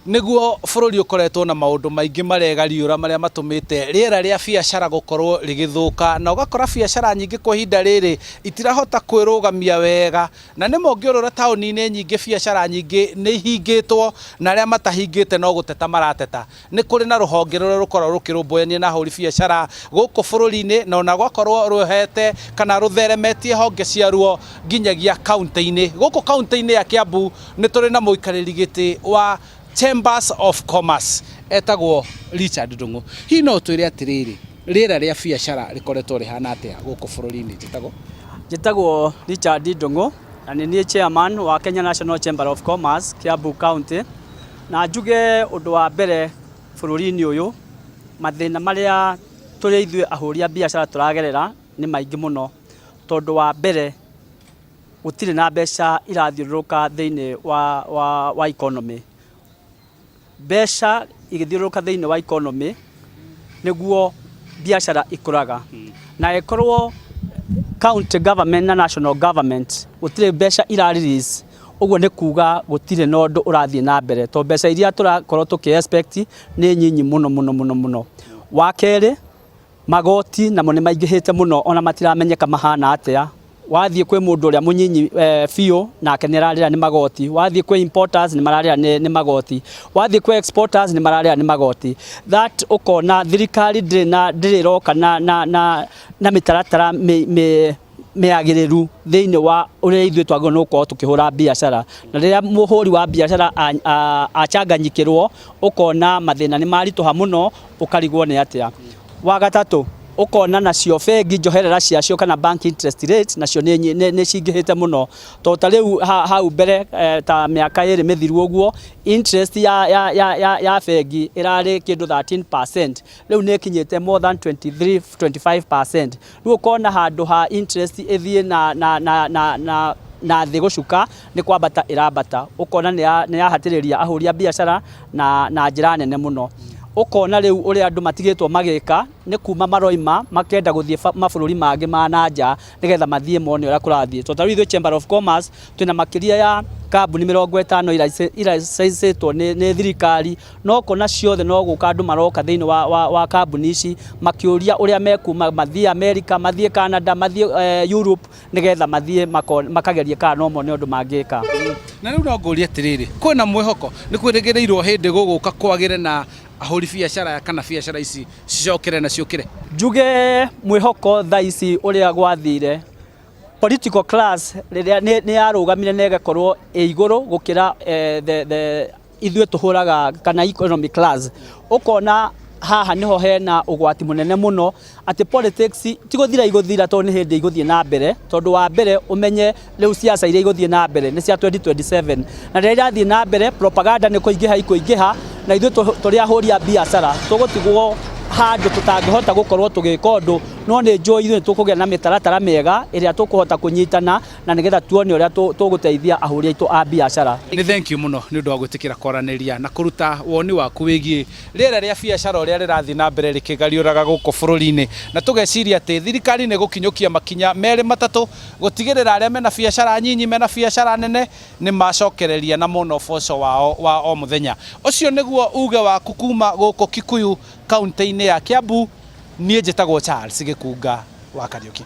Nĩguo bũrũri ũkoretwo na maũndũ maingĩ maregariũra marĩa matũmĩte rĩera rĩa biacara gũkorwo rĩgĩthũka na ũgakora biacara nyingĩ kwa ihinda rĩrĩ itirahota kwĩrũgamia wega. Na nĩma ũngĩũrũra taũni-inĩ nyingĩ biacara nyingĩ nĩ ihingĩtwo na arĩa matahingĩte no gũteta marateta. Nĩ kũrĩ na rũhonge rũrĩa rũkoragwo rũkĩrũmbũyania na ahũri biacara gũkũ bũrũri-inĩ na ona gwakorwo rũhete kana rũtheremetie honge ciaruo nginyagia kaũntĩ-inĩ. Gũkũ kaũntĩ-inĩ ya Kiambu nĩ tũrĩ na mũikarĩri gĩtĩ wa Chambers of Commerce etagwo Richard Ndung'u. Hihi no ũtwĩre atĩrĩrĩ, rĩera rĩa biacara rĩkoretwo rĩhana atĩa gũkũ bũrũri-inĩ? Njĩtagwo? Njĩtagwo Richard Ndung'u na nĩ niĩ chairman wa Kenya National Chamber of Commerce Kiambu County. Na njuge ũndũ wa mbere bũrũri-inĩ ũyũ, mathĩna marĩa tũrĩ ithuĩ ahũri a biacara tũragerera nĩ maingĩ mũno. Tondũ wa mbere gũtirĩ na mbeca irathiũrũrũka thĩinĩ wa, wa, wa economy. Mbeca igĩthiũrũrũka thĩinĩ wa economy nĩguo biacara ikũraga. Na ĩkorwo county government na national government gũtirĩ mbeca ira release, ũguo nĩ kuga gũtirĩ na ũndũ ũrathiĩ na mbere tondũ mbeca iria tũrakorwo tũkĩ expect nĩ nyinyi mũno mũno mũno mũno. Wa kerĩ, magoti namo nĩ maingĩhĩte mũno ona matiramenyeka mahana atĩa. Wathiĩ kwĩ mũndũ ũrĩa mũnyinyi biũ nake nĩ ararĩra nĩ magoti, wathiĩ kwĩ importers nĩ mararĩra nĩ magoti, wathiĩ kwĩ exporters nĩ mararĩra nĩ magoti. That ũkona thirikari ndĩrĩ na ndĩrĩ ĩroka na, na, na, na mĩtaratara mĩagĩrĩru thĩinĩ wa ũrĩa ithuĩ twagĩrĩirwo nĩ gũkorwo tũkĩhũra biacara. Na rĩrĩa mũhũri wa biacara acanganyikĩrwo ũkona mathĩna nĩ maritũha mũno ũkarigwo nĩ atĩa. Wa gatatũ, ũkona nacio bengi njoherera ciacio kana bank interest rate nacio nĩ cingĩhĩte mũno. Tondũ ta rĩu hau mbere ta mĩaka ĩrĩ mĩthiru ũguo interest ya, ya, ya, ya, ya bengi ĩrarĩ kĩndũ 13%, rĩu nĩ ĩkinyĩte more than 23, 25%. Rĩu ũkona handũ ha interest ĩthiĩ na, na, na, na, na na thĩ gũcuka nĩ kwambata ĩrambata, ũkona nĩ yahatĩrĩria ahũri a biacara na, na njĩra nene mũno. Ũkona rĩu ũrĩa andũ matigĩtwo magĩka nĩ kuma maroima makenda gũthiĩ mabũrũri mangĩ ma na nja nĩgetha mathiĩ mone ũrĩa kũrathiĩ. Tondũ ta rĩu ithuĩ Chamber of Commerce twĩna makĩria ya kambuni 50 iraicĩtwo nĩ thirikari, no ũkona ciothe no gũka andũ maroka thĩinĩ wa, wa, wa kambuni ici makĩũria ũrĩa mekuma mathiĩ America, mathiĩ Canada, mathiĩ Europe nĩgetha mathiĩ makagerie kana no mone ũndũ mangĩka. Na rĩu no ngũrie atĩrĩrĩ, kwĩna mwĩhoko nĩ kwĩrĩgĩrĩirwo hĩndĩ gũgũka kwagĩre na ahũri biacara kana biacara ici cicokere na ciũkĩre? Njuge mwĩhoko thaa ici ũrĩa gwathire, political class rĩrĩa nĩ yarũgamire na ĩgakorwo ĩ igũrũ gũkĩra the ithuĩ tũhũraga kana economic class, ũkona haha nĩho hena ũgwati mũnene mũno atĩ politics ti gũthira igũthira tondũ nĩ hĩndĩ igũthiĩ na mbere. Tondũ wa mbere ũmenye rĩu siasa iria igũthiĩ na mbere nĩ cia 2027, na rĩrĩa irathiĩ na mbere propaganda nĩ kũingĩha ikũingĩha, na ithuĩ tũrĩ ahũri a biacara tũgũtigwo handũ tũtangĩhota gũkorwo tũgĩka ũndũ. No nĩ njũĩ ithuĩ nĩ tũkũgĩa na mĩtaratara mĩega ĩrĩa tũkũhota kũnyitana na nĩgetha tuone ũrĩa tũgũteithia ahũri aitũ a biacara. Nĩ thank you mũno nĩ ũndũ wa gwĩtĩkĩra kwaranĩria na kũruta woni waku wĩgiĩ rĩera rĩa biacara ũrĩa rĩrathiĩ na mbere rĩkĩgariũraga gũkũ bũrũri-inĩ, na tũgeciria atĩ thirikari nĩ gũkinyũkia makinya merĩ matatũ gũtigĩrĩra arĩa mena biacara nyinyi mena biacara nene nĩ macokereria na mona ũboco wao wa o mũthenya. Ũcio nĩguo uge waku kuma gũkũ Kikuyu kaunti-inĩ ya Kiambu. Niĩ njĩtagwo Charles Gĩkunga wa Kariũki.